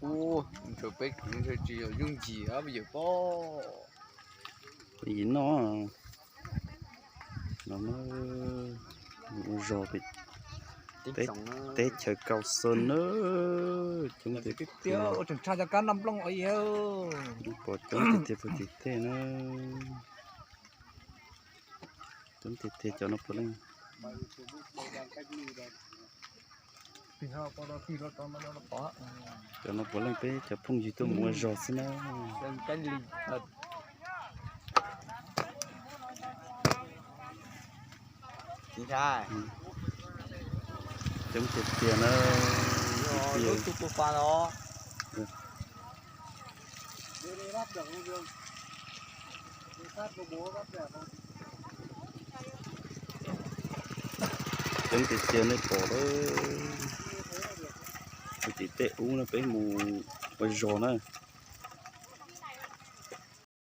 Ub, ntshe peb tsis yog yooj yim ab yawm pob. Peb yim no, no na, ua zog pem teb chaws Kaus Xees na, coob tiag tiag. Ua tseem tshaj cov kab noj nplooj os. Pom coob tiag tiag puag tim tej na, coob tiag tiag cov no puav leej. Cov no puav leej peb cov phooj ywg tuaj mus ua zog xwb na. Coob tiag tiag na. Coob tiag tiag nej pom lawm. Tim tej ub no peb mus ua zog na.